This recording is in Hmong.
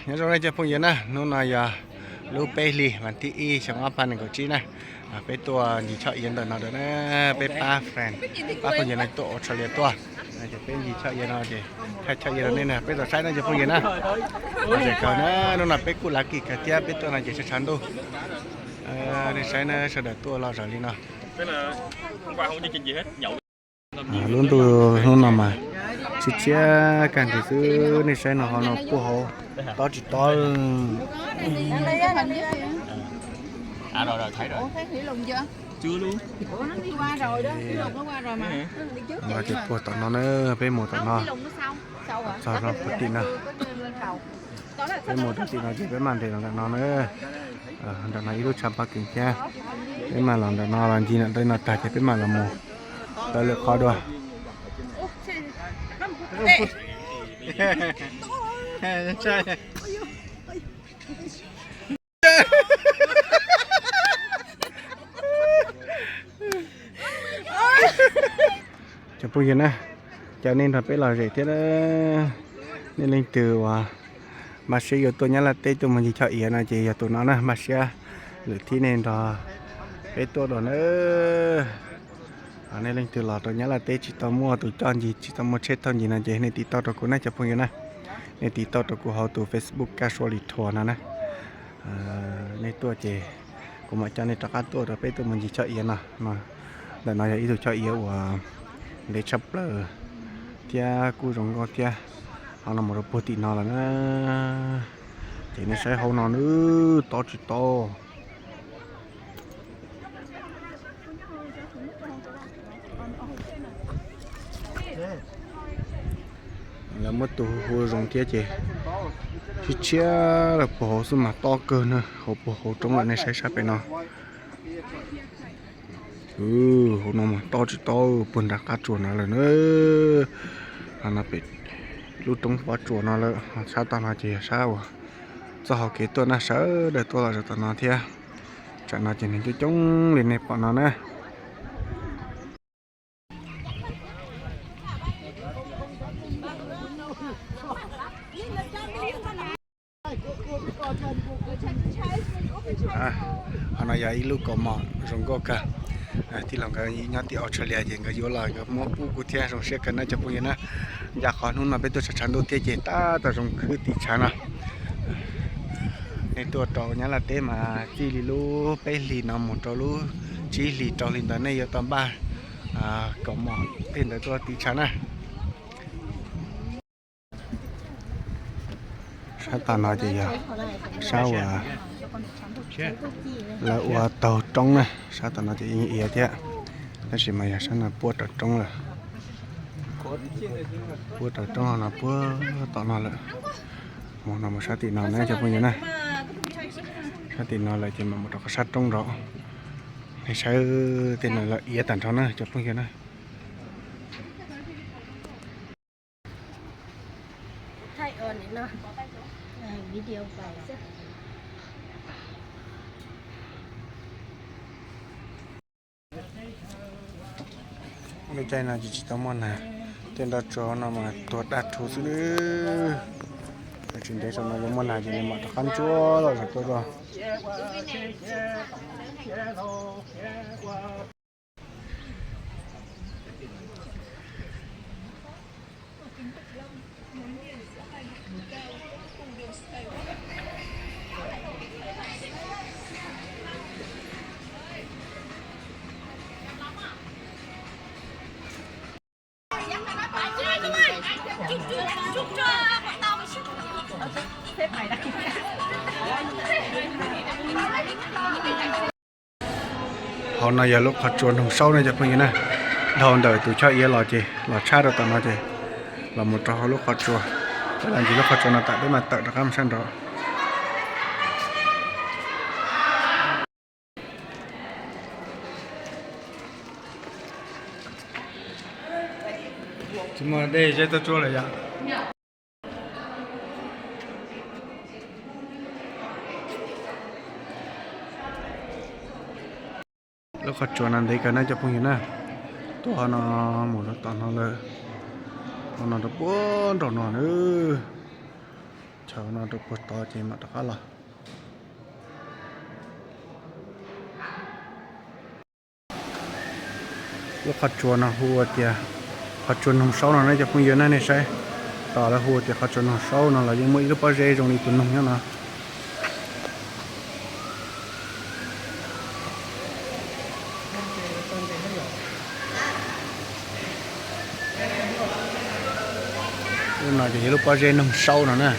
Nyob zoo nej cov phooj ywg na, hnub no yog lub peb hlis vas thib ib xyoo ob phav nees nkaum tsib na. Peb tuaj ncig choj iav ntawm no lawm na, peb pab friend, pab phooj ywg no tuaj Australia tuaj. Ces peb ncig choj iav no ces thaij choj iav rau nej na, peb tau saib no cov phooj ywg na. Zem kawg na, hnub no peb kuj lav kis kawg thiab, peb tuaj no ces tshav tshav ntuj. Nej saib na, sawv daws tuaj los zaum li no. Lub ntuj hnub no mas tshiab tshiab kag nkaus xwb, nej saib no, ho no puag hauv tob tsis tob. No ces puag tom no na, peb mus tom no, txog rau puag tim no. Peb mus rau tim no ces peb maj ntes los ntawm no na. Ntawm no ib lub tshav pob kws thiab, peb maj los ntawm no los ncig ntawm no tag ces peb mam los mus tawm lwm qhov dua. Cov phooj ywg na, caw nej nrog peb los zem thiab. Nej leej twg uas npaj siab yuav tuaj Nyab Laj teb tuaj mus ncig choj iav no ces yog tus no na, npaj siab lwm thib nej nrog peb tuaj dua na. Nej leej twg los rau Nyab Laj teb tsis tau muaj tus coj ncig, tsis tau muaj tsheb thauj ncig no ces nej tiv tauj rau kuv na cov phooj ywg na. Nej tiv tauj rau kuv hauv tus Facebook Kaj Suav Lis Thuam no na. Nej tuaj ces kuv mam coj nej rov qab tuaj rau peb tuaj mus ncig choj iav no. Ntawm no yog ib tug choj iav uas ntev tshaj plaws thiab kuj zoo nkauj thiab. Ho no mus rau puag tim no lawm na. Ces nej saib hauv no nws tob tsis tob. Lawv muab tus hu zoo thiab ces tshiab tshiab lawm, puag hauv xwb mas tob kawg na, hauv puag hauv roob lawm, nej saib sab pem no. Hauv no mas tob tsis tob, puag nram qab tsuas no lawm na. Ho no pem lub roob pob tsuas no lawm, sab tom no ces yog sab uas txoj hau kev tuaj na, sawv daws tuaj los zaum tom no thiab. Tsam no ces neeg coob coob li nej pom no na. Qhov no yog ib lub kaus mom zoo nkauj kawg. Tij laug nkawd nyob tim Australia ces nkawd yuav los nkawd muab pub kuv thiab, zoo siab kawg na cov phooj ywg na. Ncaj qhov hnub no peb tuaj tshav tshav ntuj thiab ces tab tom zoo khwb tim tshav no. Nej tuaj rau Nyab Laj teb mas txij li lub peb hlis no mus rau lub tsib hlis rau hli ntawd nej yuav tau npaj kaus mom tej ntawd tuaj tim tshav na. Sab tom no ces yog sab uas lawv ua taug roob na, sab tom no ces yeej iav thiab, tab sis mas yog sab no puab rau roob lawm. Puab rau roob no puab tom no lawm. Mus no mus sab tim no na cov phooj ywg na. Sab tim no lawm ces mam mus rau qhov sab roob nraud. Nej saib tej no lawm iav tag nrho na cov phooj ywg na. Lub caij no ces tsis tau muaj nag, tej nroj tsuag no mas tuag daj rhuv xwb. Tsis ntev saum no yuav muaj nag ces nws mam rov qab ntsuab los zaum tuaj dua. Hauv no yog lub qhov tsua Noog Saub ne cov phooj ywg na. Dhau ntawm tus choj iav los ces los tshab rau tom no ces los mus rau hauv lub qhov tsua. Peb los ncig lub qhov tsua no tas peb mam tawm rov qab mus sab nraud. Tsis muaj dej zeb tuaj tsuab lawm yom. Lub qhov tsua no ntev kawg na cov phooj ywg na. Tuaj no mus rau tom no lawm, no rau puag nraum no na. Chaw no rau puag tod ces mam rov qab los. Lub qhov tsua no hu ua tias qhov tsua noog saub no na cov phooj ywg na, nej saib. Tos lawv hu tias qhov tsua noog saub no los yeej muaj ib lub pob zeb zoo li tus noog nyob no. Lub no ces yog lub pob zeb noog saub no na.